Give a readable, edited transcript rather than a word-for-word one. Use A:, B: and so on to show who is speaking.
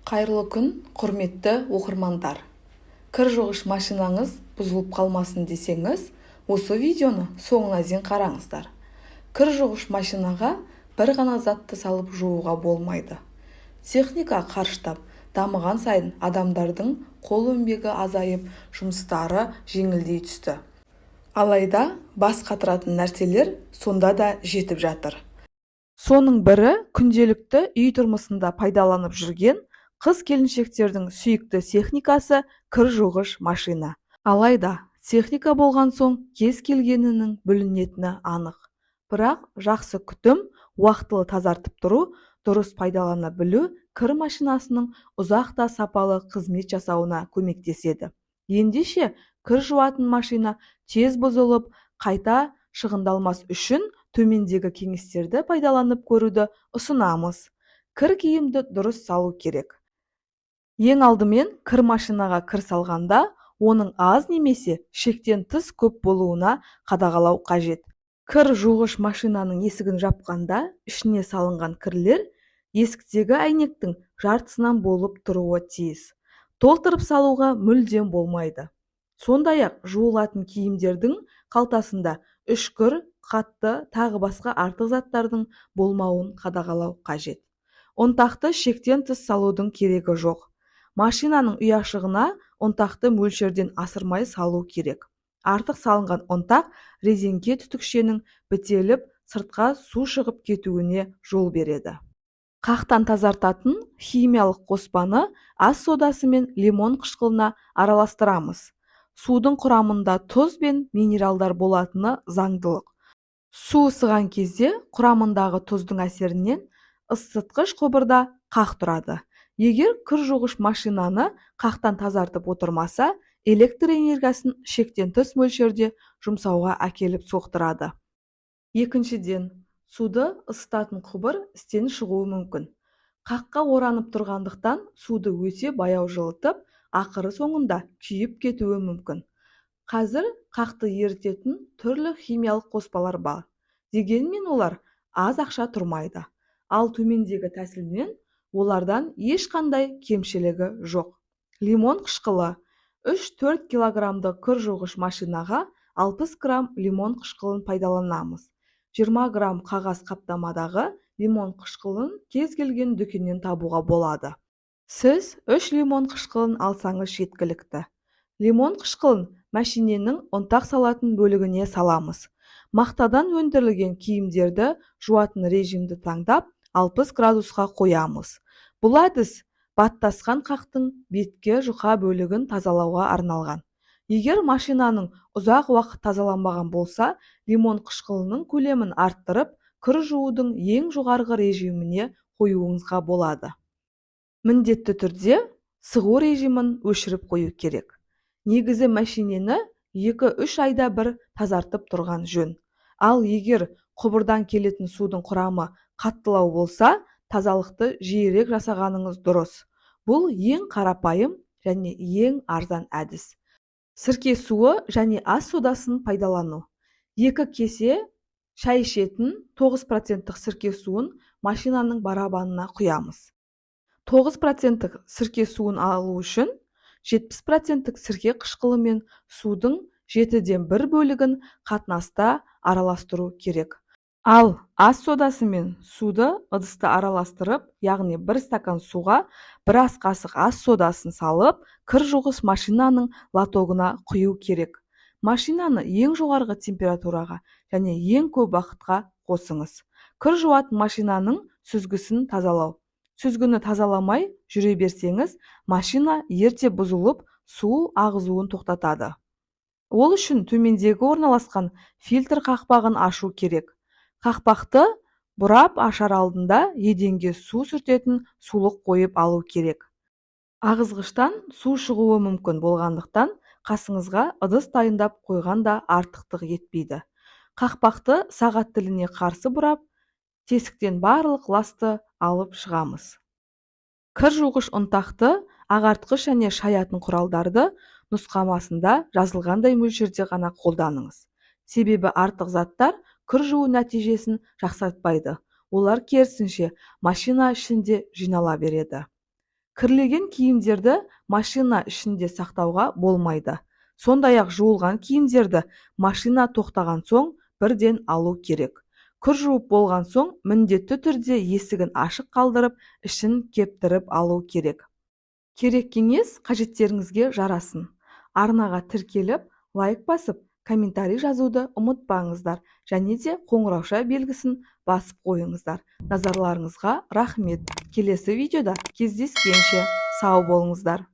A: Қайырлы күн, құрметті оқырмандар! Кір жуғыш машинаңыз бұзылып қалмасын десеңіз, осы видеоны соңына дейін қараңыздар. Кір жуғыш машинаға бір ғана затты салып жууға болмайды. Техника қарыштап дамыған сайын адамдардың қол еңбегі азайып, жұмыстары жеңілдей түсті. Алайда бас қатыратын нәрселер сонда да жетіп жатыр. Соның бірі – күнделікті үй тұрмысында пайдаланып жүрген қыз-келіншектердің сүйікті техникасы – кір жуғыш машина. Алайда техника болған соң кез келгенінің бүлінетіні анық. Бірақ жақсы күтім, уақытылы тазартып тұру, дұрыс пайдалана білу кір машинасының ұзақ та сапалы қызмет жасауына көмектеседі. Ендеше, кір жуатын машина тез бұзылып, қайта шығындалмас үшін төмендегі кеңестерді пайдаланып көруді ұсынамыз. Кір киімді дұрыс салу керек. Ең алдымен кір машинаға кір салғанда оның аз немесе шектен тыс көп болуына қадағалау қажет. Кір жуғыш машинаның есігін жапқанда ішіне салынған кірлер есіктегі әйнектің жартысынан болып тұруы тиіс. Толтырып салуға мүлдем болмайды. Сондай-ақ жуылатын киімдердің қалтасында үшкір, қатты, тағы басқа артық заттардың болмауын қадағалау қажет. Ұнтақты шектен тыс салудың керегі жоқ. Машинаның ұяшығына ұнтақты мөлшерден асырмай салу керек. Артық салынған ұнтақ резеңке түтікшенің бітеліп, сыртқа су шығып кетуіне жол береді. Қақтан тазартатын химиялық қоспаны ас содасы мен лимон қышқылына араластырамыз. Судың құрамында тұз бен минералдар болатыны заңдылық. Су ысыған кезде құрамындағы тұздың әсерінен ысытқыш құбырда қақ тұрады. Егер кір жуғыш машинаны қақтан тазартып отырмаса, электр энергиясын шектен тыс мөлшерде жұмсауға әкеліп соқтырады. Екіншіден, суды ысытатын құбыр істен шығуы мүмкін. Қаққа оранып тұрғандықтан, суды өте баяу жылытып, ақыры соңында күйіп кетуі мүмкін. Қазір қақты ерітетін түрлі химиялық қоспалар бар. Дегенмен олар аз ақша тұрмайды. Ал төмендегі тәсілмен олардан ешқандай кемшілігі жоқ. Лимон қышқылы. 3-4 килограммдық кір жуғыш машинаға 60 грамм лимон қышқылын пайдаланамыз. 20 грамм қағаз қаптамадағы лимон қышқылын кез келген дүкеннен табуға болады. Сіз 3 лимон қышқылын алсаңыз жеткілікті. Лимон қышқылын мәшиненің ұнтақ салатын бөлігіне саламыз. Мақтадан өндірілген киімдерді жуатын режимді таңдап, 60 градусқа қоямыз. Бұл әдіс баттасқан қақтың беткі жұқа бөлігін тазалауға арналған. Егер машинаның ұзақ уақыт тазаланбаған болса, лимон қышқылының көлемін арттырып, кір жуудың ең жоғарғы режиміне қоюыңызға болады. Міндетті түрде сығу режимін өшіріп қою керек. Негізі мәшинені 2-3 айда бір тазартып тұрған жөн. Ал егер құбырдан келетін судың құрамы қаттылау болса, тазалықты жиірек жасағаныңыз дұрыс. Бұл ең қарапайым және ең арзан әдіс. Сірке суы және ас содасын пайдалану. 2 кесе шай ішетін 9 проценттік сірке суын машинаның барабанына құямыз. 9 проценттік сірке суын алу үшін 70 проценттік сірке қышқылы мен судың жетіден бір бөлігін қатынаста араластыру керек. Ал ас содасы мен суды ыдыста араластырып, яғни бір стакан суға бір ас қасық ас содасын салып, кір жуғыш машинаның лотогына құю керек. Машинаны ең жоғарғы температураға және ең көп уақытқа қосыңыз. Кір жуатын машинаның сүзгісін тазалау. Сүзгіні тазаламай жүре берсеңіз, машина ерте бұзылып, су ағызуын тоқтатады. Ол үшін төмендегі орналасқан фильтр қақпағын ашу керек. Қақпақты бұрап ашар алдында еденге су сүртетін сулық қойып алу керек. Ағызғыштан су шығуы мүмкін болғандықтан, қасыңызға ыдыс дайындап қойған да артықтық етпейді. Қақпақты сағат тіліне қарсы бұрап, тесіктен барлық ласты алып шығамыз. Кір жуғыш ұнтақты, ағартқыш және шаятын құралдарды нұсқамасында жазылғандай мөлшерде ғана қолданыңыз. Себебі артық заттар кір жуу нәтижесін жақсартпайды, олар керісінше машина ішінде жинала береді. Кірлеген киімдерді машина ішінде сақтауға болмайды. Сондай-ақ жуылған киімдерді машина тоқтаған соң бірден алу керек. Кір жуып болған соң міндетті түрде есігін ашық қалдырып, ішін кептіріп алу керек. Керек кеңес қажеттеріңізге жарасын. Арнаға тіркеліп, лайк басып, комментарий жазуды ұмытпаңыздар және де қоңырауша белгісін басып қойыңыздар. Назарларыңызға рахмет. Келесі видеода кездескенше, сау болыңыздар.